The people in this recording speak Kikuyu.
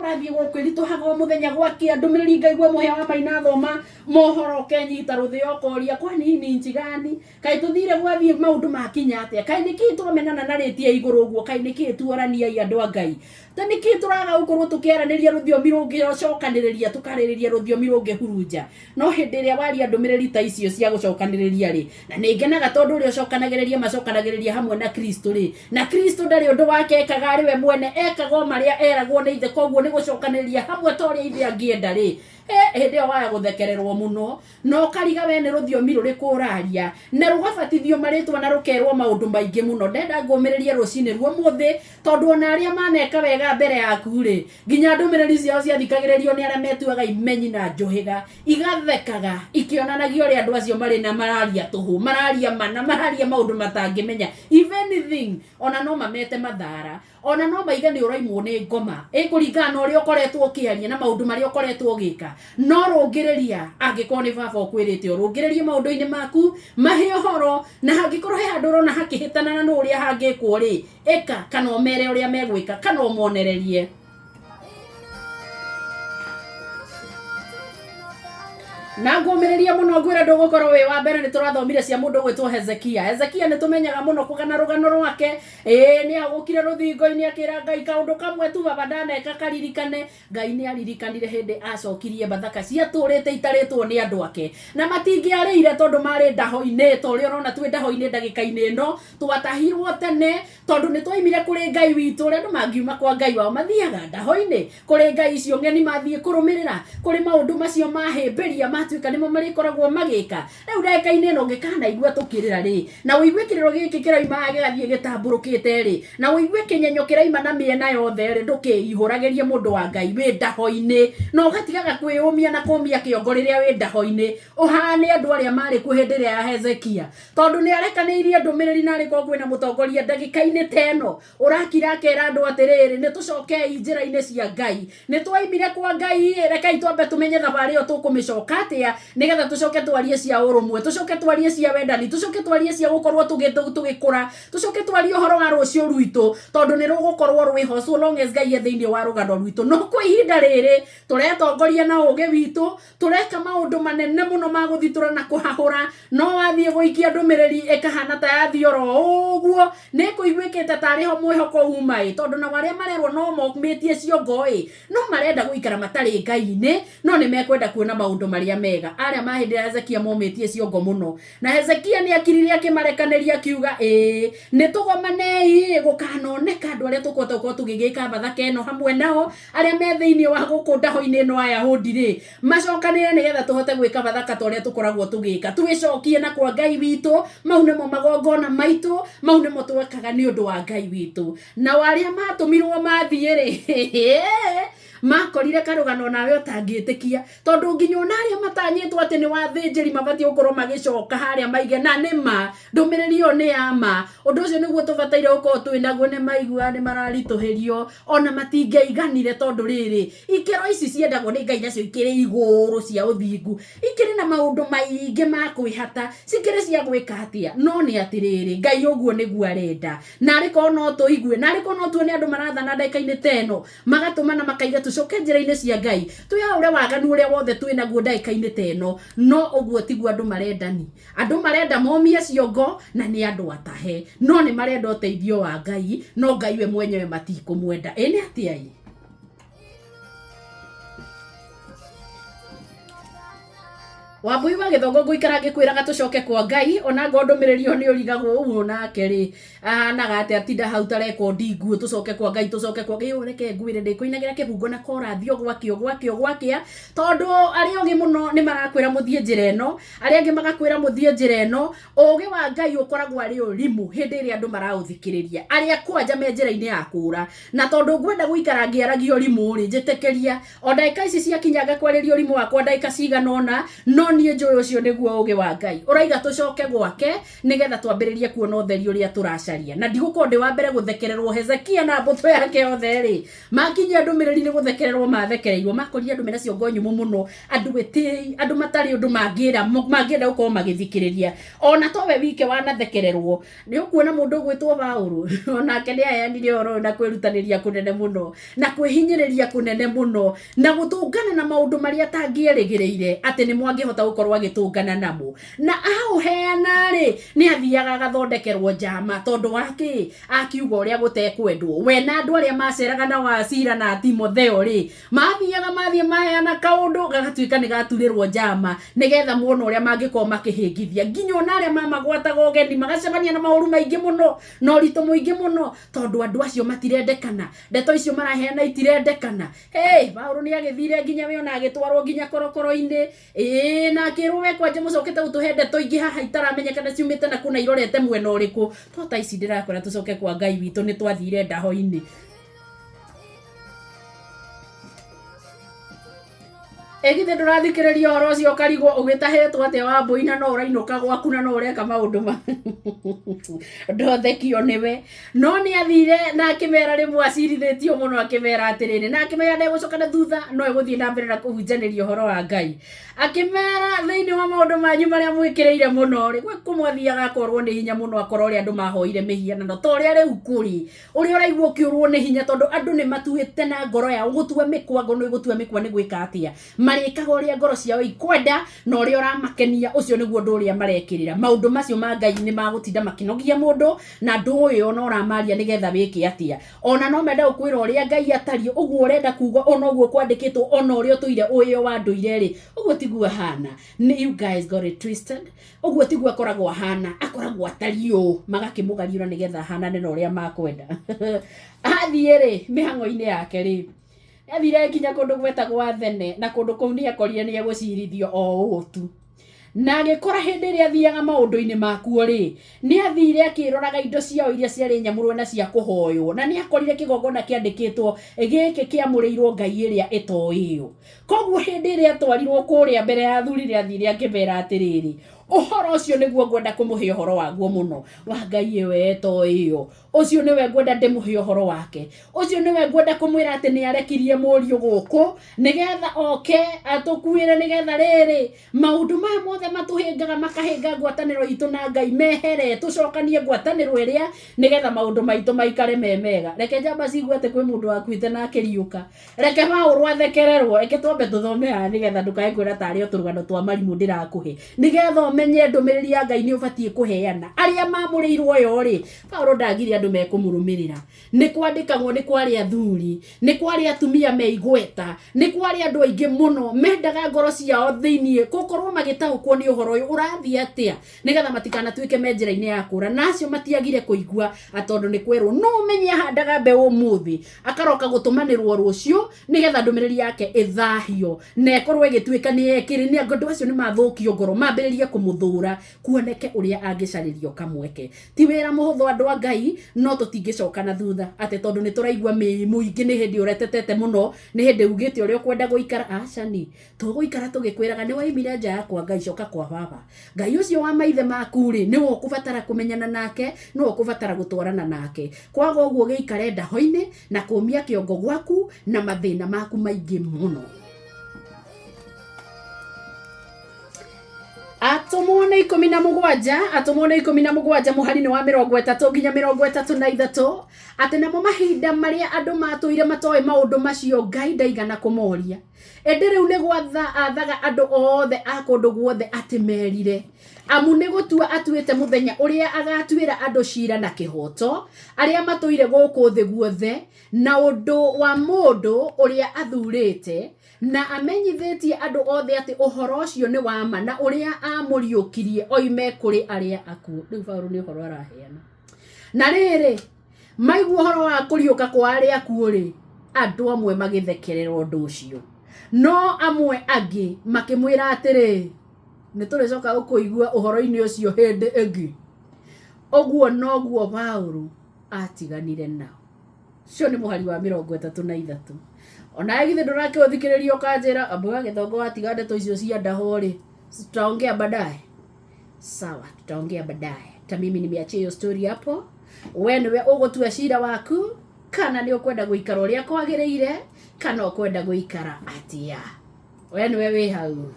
Ũrathiĩ gũkwĩritũhaga o mũthenya gwakĩa ndũmĩrĩri ngaigua mũhĩa wa maina thoma mohoro ũkenyita rũthĩa ũkoria kwani hii ni nchi gani? Kaĩ tũthire gwathiĩ maũndũ makinya atĩa? Kaĩ nĩkĩĩ twamenana na rĩti ya igũrũ ũguo? Kaĩ nĩkĩĩ tuoraniai andũ a Ngai? Ta nĩkĩĩ tũraga gũkorwo tũkĩaranĩria rũthiomi rũngĩcokanĩrĩria tũkarĩrĩria rũthiomi rũngĩhurunja? No hĩndĩ ĩrĩa waria ndũmĩrĩri ta icio cia gũcokanĩrĩria rĩ, na nĩ ngenaga tondũ ũrĩa ũcokanagĩrĩria macokanagĩrĩria hamwe na Kristo rĩ, na Kristo ndarĩ ũndũ wake ekaga arĩ we mwene, ekaga o marĩa eragwo nĩ Ithe, koguo nĩ gũcokanĩrĩria hamwe ta ũrĩa Ithe angĩenda rĩ, hĩndĩ ĩyo waya gũthekererwo mũno, na ũkariga we nĩ rũthiomi rũrĩkũ ũraria, na rũgabatithio marĩtwa na rũkerwo maũndũ maingĩ mũno. Ndenda ngũmĩrĩrie rũcinĩ rwa ũmũthĩ, tondũ ona arĩa maneka wega mbere yaku-rĩ, nginya ndũmĩrĩri ciao ciathikagĩrĩrio nĩ arĩa metuaga imenyi na njũhĩga, igathekaga ikĩonanagia ũrĩa andũ acio marĩ na mararia tũhũ, mararia mana, mararia maũndũ matangĩmenya. If anything, ona no mamete mathara, ona no maige nĩ ũraimwo nĩ ngoma, ĩkũringana na ũrĩa ũkoretwo ũkĩaria na maũndũ marĩa ũkoretwo ũgĩka. No rũngĩrĩria, angĩkorwo nĩ baba ũkwĩrĩte ũrũngĩrĩrie maũndũ-inĩ maku, mahe ũhoro, na hangĩkorwo he handũ ũrona hakĩhĩtana na nũ ũrĩa hangĩkwo rĩ, ĩka kana ũmere ũrĩa megwĩka kana ũmonererie. Na ngũmĩrĩria mũno ngwĩra ndũgũkorwo wĩ wa mbere. Nĩ tũrathomire cia mũndũ gwĩtwo Hezekia. Hezekia nĩ tũmenyaga mũno kũgana rũgano rwake. Ĩĩ, nĩ agũkire rũthingo-inĩ akĩra Ngai kaũndũ kamwe tu baba ndaneka karirikane. Ngai nĩ aririkanire hĩndĩ acokirie Bathaka ciatũrĩte itarĩtwo nĩ andũ ake, na matingĩarĩire tondũ marĩ ndaho-inĩ ta ũrĩa ũrona twĩ ndaho-inĩ ndagĩka-inĩ ĩno. Twatahirwo tene tondũ nĩ twaimire kũrĩ Ngai witũ. Ũrĩa andũ mangiuma kwa Ngai wao mathiaga ndaho-inĩ kũrĩ ngai icio ng'eni, mathiĩ kũrũmĩrĩra kũrĩ maũndũ macio mahĩmbĩria matuĩka nĩmo marĩkoragwo magĩka. Rĩu ndagĩka-inĩ ĩno ũngĩkanaigua tũkĩrĩra rĩ, na ũigue kĩrĩro gĩkĩ kĩrauma haha gĩgathiĩ gĩtambũrũkĩte rĩ, na ũigue kĩnyenyo kĩraima na mĩena yothe rĩ, ndũkĩihũragĩrie mũndũ wa Ngai wĩ ndaho-inĩ, na ũgatigaga kwĩyũmia na kũmia kĩongo rĩrĩa wĩ ndaho-inĩ, ũhane andũ arĩa marĩ kuo hĩndĩ ĩrĩa ya Hezekia, tondũ nĩ arekanĩirie ndũmĩrĩri. Na arĩ korwo kwĩna mũtongoria ndagĩka-inĩ ta ĩno ũrakira akera andũ atĩrĩrĩ, nĩ tũcokei njĩra-inĩ cia Ngai, nĩ twaimire kwa Ngai, rekei twambe tũmenye thabarĩ ĩyo tũkũmĩcoka atĩa, nĩgetha tũcoke twarie cia ũrũmwe, tũcoke twarie cia wendani, tũcoke twarie cia gũkorwo tũgĩkũra, tũcoke twarie ũhoro wa rũciũ rwitũ, tondũ nĩ rũgũkorwo rwĩho so long as Ngai e thĩinĩ wa rũgano rwitũ. No kwa ihinda rĩrĩ tũretongoria na ũgĩ witũ, tũreka maũndũ manene mũno ma gũthitũra na kũhahũra, no wathiĩ gũikia ndũmĩrĩri ĩkahana ta yathiĩ oro ũguo. Nĩ kũiguĩkĩte tarĩ ho mwĩhoko uma ĩ, tondũ nao arĩa marerwo no momĩtie ciongo ĩ, no marenda gũikara matarĩ Ngai-inĩ, no nĩ mekwenda kuona maũndũ marĩa mega. Arĩa ma hĩndĩ ya Hezekia momĩtie ciongo mũno, na Hezekia nĩ akirire akĩmarekanĩria akiuga, ĩĩ nĩ tũgomanei, gũkanoneka andũ arĩa tũkũhota gũkorwo tũgĩgĩka Bathaka ĩno hamwe nao, arĩa me thĩinĩ wa gũkũ ndaho-inĩ ĩno Ayahudi rĩ, macokanĩre nĩgetha tũhote gwĩka Bathaka ta ũrĩa tũkoragwo tũgĩka, twĩcokie na kwa Ngai witũ. Mau nĩmo magongona maitũ, mau nĩmo twekaga nĩ ũndũ wa Ngai witũ. Nao arĩa matũmirwo mathiĩ rĩ, makorire karũgano nawe ũtangĩtĩkia, tondũ nginya ona arĩa matanyĩtwo atĩ nĩ wathĩnjĩri mabatiĩ gũkorwo magĩcoka harĩa maige na nĩ ma ndũmĩrĩri ĩyo nĩ ya ma, ũndũ ũcio nĩguo tũbataire gũkorwo twĩ naguo, nĩ maigua nĩ mararitũhĩrio, ona matingĩaiganire, tondũ rĩrĩ, ikĩro ici ciendagwo nĩ Ngai nacio ikĩrĩ igũrũ cia ũthingu, ikĩrĩ na maũndũ maingĩ ma kwĩhata, cikĩrĩ cia gwĩka atĩa? No nĩ atĩrĩrĩ, Ngai ũguo nĩguo arenda. Na arĩ korwo no tũigue, na arĩ korwo no tuone andũ marathana ndagĩka-inĩ ta ĩno, magatũmana makaiga tũcoke njĩra-inĩ cia Ngai, twĩyaũre waganu ũrĩa wothe twĩ naguo ndagĩka-inĩ ta ĩno. No ũguo tiguo andũ marendani. Andũ marenda momie ciongo na nĩ andũ atahe, no nĩ marenda ũteithio wa Ngai, no Ngai we mwenyewe matikũmwenda. Ĩ nĩ atĩa ĩ? Wambui wa Gĩthongo, ngũikara ngĩkwĩraga tũcoke kwa Ngai, ona ngo ndũmĩrĩri ĩyo nĩ ũrigagwo ũguo nake rĩ ahanaga atĩa, atinda hau ta rekondi nguũ, tũcoke kwa Ngai, tũcoke kwa Ngai. Reke ngwĩre, ndĩkũinagĩra kĩbungo na korathi o gwakĩa, o gwakĩa, o gwakĩa, tondũ arĩa ogĩ mũno nĩ marakwĩra mũthiĩ njĩra ĩno, arĩa angĩ magakwĩra mũthiĩ njĩra ĩno. Ũgĩ wa Ngai ũkoragwo arĩ ũrimũ hĩndĩ ĩrĩa andũ maraũthikĩrĩria, arĩa kwanja me njĩra-inĩ ya kũra. Na tondũ ngwenda gũikara ngĩaragia ũrimũ rĩ, njĩtĩkĩria o ndagĩka ici ciakinya ngakwarĩria ũrimũ wakwa ndagĩka cigana ũna. No niĩ njũĩ ũcio nĩguo ũgĩ wa Ngai ũraiga tũcoke gwake nĩgetha twambĩrĩrie kuona ũtheri ũrĩa tũracaria. Na ndigũkorwo ndĩ wa mbere gũthekererwo Hezekia na mbũtũ yake yothe rĩ, makinyia ndũmĩrĩri nĩ gũthekererwo mathekereirwo, makorire andũ mena ciongo nyũmũ mũno, andũ etĩi, andũ matarĩ ũndũ mangĩra mangĩenda gũkorwo magĩthikĩrĩria. Ona towe wike wanathekererwo, nĩ ũkuona mũndũ ũgwĩtwo Paũlũ onake nĩ aheanire ũhoro ũyũ na kwĩrutanĩria kũnene mũno na kwĩhinyĩrĩria kũnene mũno na gũtũngana na maũndũ marĩa atangĩerĩgĩrĩire atĩ nĩmo angĩhota gũkorwo agĩtũngana namo. Na aũheana rĩ, nĩ athiaga agathondekerwo njama tondũ wa kĩ? Akiuga ũrĩa gũtekwendwo. We na andũ arĩa maceraga na Wasira na Timotheo rĩ, mathiaga mathiĩ maheana kaũndũ gagatuĩka nĩ gaturĩrwo njama nĩgetha mona ũrĩa mangĩkorwo makĩhĩngithia nginya ona arĩa mamagwataga ũgeni magacemania na maũru maingĩ mũno na ũritũ mũingĩ mũno tondũ andũ acio matirendekana, ndeto icio maraheana itirendekana. Hey, Paũlũ nĩ agĩthire nginya we ona agĩtwarwo nginya korokoro-inĩ. Ĩĩ na akĩrwo we kwanja mũcokete gũtũhe ndeto ingĩ haha itaramenyekana ciumĩte na kũna irorete mwena ũrĩkũ. To ta ici ndĩrakwĩra tũcoke kwa Ngai witũ nĩ twathire ndaho-inĩ. Ĩ githĩ ndũrathikĩrĩria ũhoro ũcio ũkarigwo ũgĩtahĩtwo atĩa Wambũi na no ũrainũka gwaku na no ũreka maũndũ ma ndothekio nĩwe. No nĩ athire na akĩmera rĩmwe acirithĩtio mũno akĩmera atĩrĩrĩ, na akĩmera ndegũcoka na thutha no egũthiĩ na mbere na kũhunjanĩria ũhoro wa Ngai. Akĩmera thĩinĩ wa maũndũ manyu marĩa mwĩkĩrĩire mũno rĩ, gwĩ kũmwe athiaga akorwo nĩ hinya mũno akorwo ũrĩa andũ mahoire mĩhianano ta ũrĩa rĩu kũrĩ. Ũrĩa ũraigua ũkĩũrwo nĩ hinya tondũ andũ nĩ matuĩte na ngoro yao gũtua mĩkwa, ngo nĩ gũtua mĩkwa nĩ gwĩka atĩa? Marĩkaga ũrĩa ngoro ciao ikwenda na ũrĩa ũramakenia, ũcio nĩguo ũndũ ũrĩa marekĩrĩra. Maũndũ macio ma Ngai nĩ magũtinda makĩnogia mũndũ na ndũĩ ona ũramaria nĩgetha wĩke atĩa. Ona no mende gũkwĩra ũrĩa Ngai atariĩ, ũguo ũrenda kuga ona ũguo kwandĩkĩtwo ona ũrĩa ũtũire ũĩ wa ndũire rĩ, ũguo tiguo ahana. You guys got it twisted. Ũguo tiguo akoragwo ahana, akoragwo atariĩ ũũ, magakĩmũgariũra nĩgetha ahanane na ũrĩa makwenda. Athiĩ rĩ, mĩhang'o-inĩ yake rĩ, athire nginya kũndũ gwetagwo Athene, na kũndũ kũu nĩ akorire nĩ egũcirithio o ũũ tu. Na agĩkora hĩndĩ ĩrĩa athiaga maũndũ-inĩ makuo rĩ, nĩ athire akĩroraga indo ciao iria ciarĩ nyamũrwe na cia kũhoywo, na nĩ akorire kĩgongona kĩandĩkĩtwo gĩkĩ kĩamũrĩirwo ngai ĩrĩa ĩtoĩyo. Koguo hĩndĩ ĩrĩa atwarirwo kũrĩa mbere ya athuri nĩ athire akĩmera atĩrĩrĩ, ũhoro ũcio nĩguo ngwenda kũmũhe ũhoro waguo mũno, wa ngai ĩyo ĩtoĩyo. Ũcio nĩwe ngwenda ndĩmũhe ũhoro wake. Ũcio nĩwe ngwenda kũmwĩra atĩ nĩ arekirie mũriũ gũkũ nĩgetha oke atũkuĩre, nĩgetha rĩrĩ maũndũ maya mothe matũhĩngaga makahĩnga ngwatanĩro itũ na Ngai mehere, tũcokanie ngwatanĩro ĩrĩa nĩgetha maũndũ maitũ maikare me mega. Reke njamba cigue atĩ kwĩ mũndũ wakuĩte na akĩriũka. Reke Paũlũ athekererwo, reke twambe tũthome haha nĩgetha ndũkae kwĩra tarĩ o tũrũgano twa marimũ ndĩrakũhe, nĩgetha ũmenye ndũmĩrĩri ya Ngai nĩ ũbatiĩ kũheana. Arĩa mamũrĩirwo yo rĩ, Paũlũ ndagire andũ mekũmũrũmĩrĩra. Nĩ kwandĩkagwo nĩ kwarĩ athuri, nĩ kwarĩ atumia me igweta, nĩ kwarĩ andũ aingĩ mũno mendaga ngoro ciao thĩinĩ gũkorwo magĩtaũkwo nĩ ũhoro ũyũ ũrathiĩ atĩa, nĩgetha matikanatuĩke me njĩra-inĩ ya kũra. Na acio matiagire kũigua tondũ nĩ kwerwo no ũmenye ahandaga mbeũ ũmũthĩ akaroka gũtũmanĩrwo rũciũ nĩgetha ndũmĩrĩri yake ĩthahio na ĩkorwo ĩgĩtuĩka nĩ yekĩrĩ, nĩ andũ acio nĩ mathũkio ngoro mambĩrĩrie kũmũthũra, kuoneke ũrĩa angĩcarĩrio kamweke. Ti wĩra mũhũthũ andũ a Ngai, no tũtingĩcoka na thutha atĩ tondũ nĩ tũraigua mũingĩ nĩ hĩndĩ ũretetete mũno, nĩ hĩndĩ ugĩte ũrĩa ũkwenda gũikara. Aca ni, tũgũikara tũgĩkwĩraga nĩ waimire nja ya kwa Ngai, coka kwa baba. Ngai ũcio wa maithe maku rĩ, nĩwe ũkũbatara kũmenyana nake, nĩwe ũkũbatara gũtwarana nake. Kwaga ũguo gĩikare ndaho-inĩ na kũmia kĩongo gwaku na mathĩna maku maingĩ mũno. Atũmwo nĩ 17, atũmwo nĩ 17 mũhari-inĩ wa 30 nginya 33, atĩ namo mahinda marĩa andũ matũire matoĩ maũndũ macio Ngai ndaigana kũmoria. Ĩndĩ rĩu nĩ gwatha athaga andũ othe a kũndũ guothe atĩ merire, amu nĩ gũtua atuĩte mũthenya ũrĩa agatuĩra andũ cira na kĩhooto, arĩa matũire gũkũ thĩ guothe, na ũndũ wa mũndũ ũrĩa athurĩte, na amenyithĩtie andũ othe atĩ ũhoro ũcio nĩ wa ma, na ũrĩa aamũriũkirie oime kũrĩ arĩa akuũ. Rĩu Paũlũ nĩ ũhoro araheana. Na rĩrĩ, maigua ũhoro wa kũriũka kwa arĩa akuũ rĩ, andũ amwe magĩthekerera ũndũ ũcio, no amwe angĩ makĩmwĩra atĩrĩ, nĩ tũrĩcoka gũkũigua ũhoro-inĩ ũcio hĩndĩ ĩngĩ. Ũguo noguo Paũlũ atiganire nao. Ũcio nĩ mũhari wa 33. Onawe githĩ ndũrakĩũthikĩrĩria ũkanjĩra ambũ wa gĩthongo watiga ndeto icio cia ndaho rĩ, Tutaongea baadaye. Sawa, tutaongea baadaye. Ta mimi nimeachia hiyo story hapo. We niwe ũgũtua cira waku kana nĩ ũkwenda gũikara ũrĩa kwagĩrĩire kana ũkwenda gũikara atia. We niwe wĩ hau.